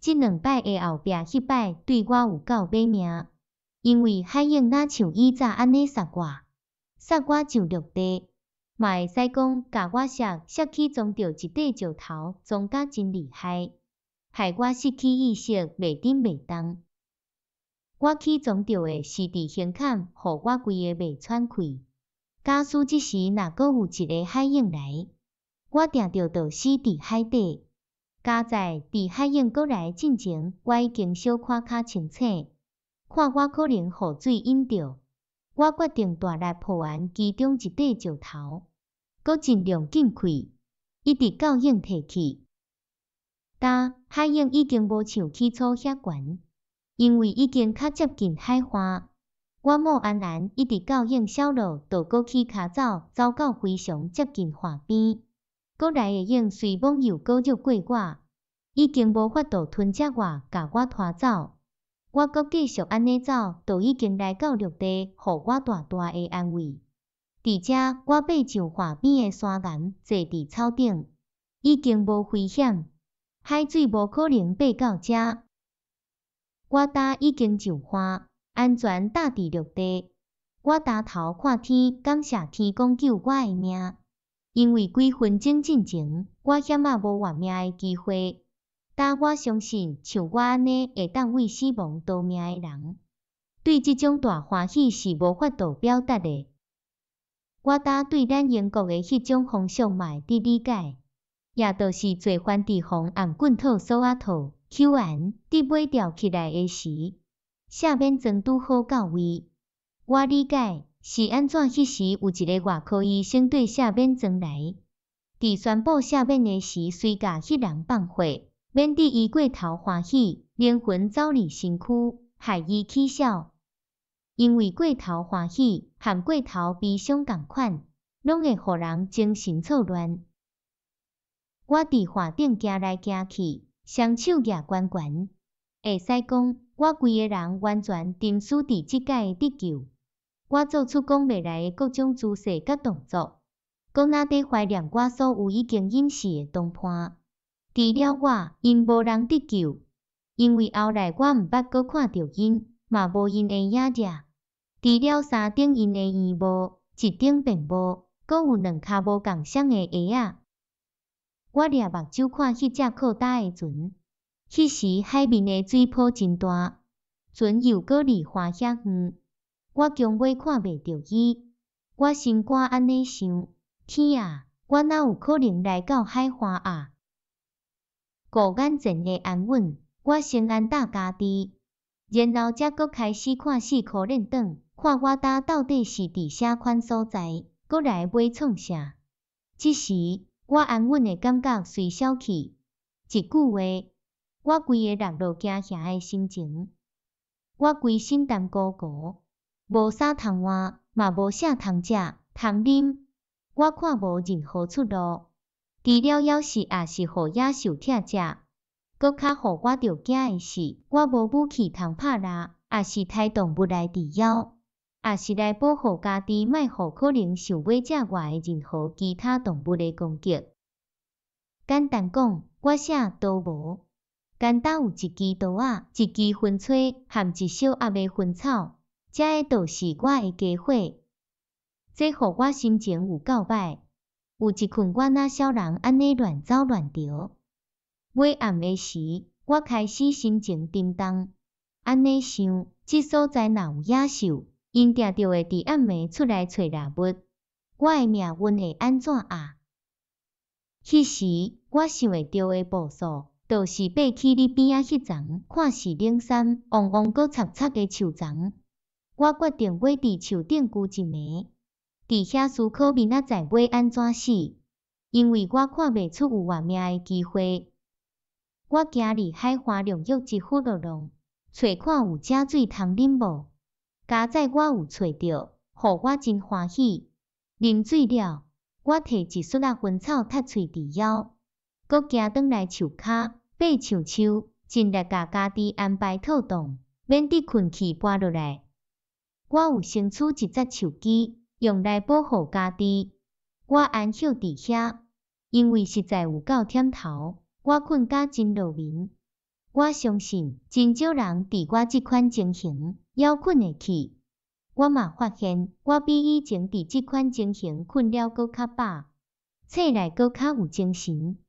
這兩擺的後壁彼擺對我有夠欲命，因為海湧若像以早按呢殺我，殺我上陸地，嘛會使講共我摔摔去撞著一塊石頭，撞甲真厲害，害我失去意識，袂振袂動。我去撞著的是佇胸坎，予我規个袂喘氣。假使這時若閣有一个海湧來，我定著就死佇海底。佳哉佇海湧閣來進前，我已經小可較清醒，看我可能予水淹著，我決定大力抱懸其中一塊石頭，閣盡量緊氣，一直到湧退去。今海湧已經無像起初遐懸，因為已經較接近海岸。我莫安安一直到湧消落，就閣起跤走，走到非常接近岸邊。閣來的湧雖罔又閣繞過我，已經無法度吞食我，共我拖走。我閣繼續按呢走，就已經來到陸地，予我大大的安慰。佇遮，我爬上岸邊的山岩，坐佇草頂，已經無危險，海水無可能爬到遮。我今已經上岸，安全踏佇陸地。我抬頭看天，感謝天公救我的命。因為幾分鐘進前，我險仔無活命的機會。今我相信，像我按呢會當為死亡逃命的人，對這種大歡喜是無法度表達的。我今對咱英國的彼種風俗嘛會得理解，也就是做番佇予頷棍套索仔套搝懸佇尾吊起來的時，赦免裝拄好到位。我理解是按怎彼時有一个外科醫生對赦免裝來，佇宣布赦免的時，隨共彼人放血，免得伊過頭歡喜，靈魂走離身軀，害伊起痟。因為過頭歡喜和過頭悲傷仝款，攏會予人精神錯亂。我佇岸頂行來行去，雙手舉懸懸，會使講我規个人完全沉思佇這擺的得救。我做出講袂來的各種姿勢佮動作，閣若佇懷念我所有已經隱死的同伴。除了我，𪜶無人得救，因為後來我毋捌閣看著𪜶，嘛無𪜶的影跡。除了三頂𪜶的圓帽，一頂便帽，閣有兩跤無仝雙的鞋仔。我掠目睭看彼隻擴大的船，彼時海面的水波真大，船又閣離岸遐遠，我終尾看袂著伊。我心肝按呢想：天啊，我哪有可能來到海岸啊？顧眼前的安穩，我先安搭家己，然後才閣開始看四箍輪轉，看我今到底是佇啥款所在，閣來欲創啥。這時，我安穩的感覺隨消去。一句話，我規个落落驚嚇的心情，我規身澹糊糊，無衫通換，嘛無啥通食、通啉，我看無任何出路。除了枵死，抑是予野獸拆食，閣較予我著驚的是，我無武器通拍獵，抑是刣動物來治妖，抑是來保護家己，莫予可能想欲食我的任何其他動物的攻擊。簡單講，我啥都無，干焦有一支刀仔、一支薰吹和一小盒的薰草，這个就是我的家伙。這予我心情有夠歹。有一困我若小人按呢亂走亂著。尾暗的時，我開始心情沉重，按呢想，這所在若有野獸，𪜶定著會佇暗暝出來揣獵物，我的命運會按怎啊？彼時，我想會著的步數，就是爬起你邊仔彼叢看似冷杉、黃黃閣插插的樹叢。我決定欲佇樹頂龜一暝。佇遐思考明仔載欲按怎死，因為我看袂出有活命的機會。我行離海岸量約一ฟุ落浪，揣看有井水通啉無？佳哉我有揣著，予我真歡喜。啉水了，我提一束仔薰草貼喙佇腰，閣行轉來樹跤，爬上樹，盡力共家己安排妥當，免得睏去跋落來。我有先取一節樹枝，用來保護家己。我安歇佇遐，因為實在有夠忝頭，我睏甲真落眠。我相信真少人佇我這款情形猶睏會去。我嘛發現我比以前佇這款情形睏了閣較飽，醒來閣較有精神。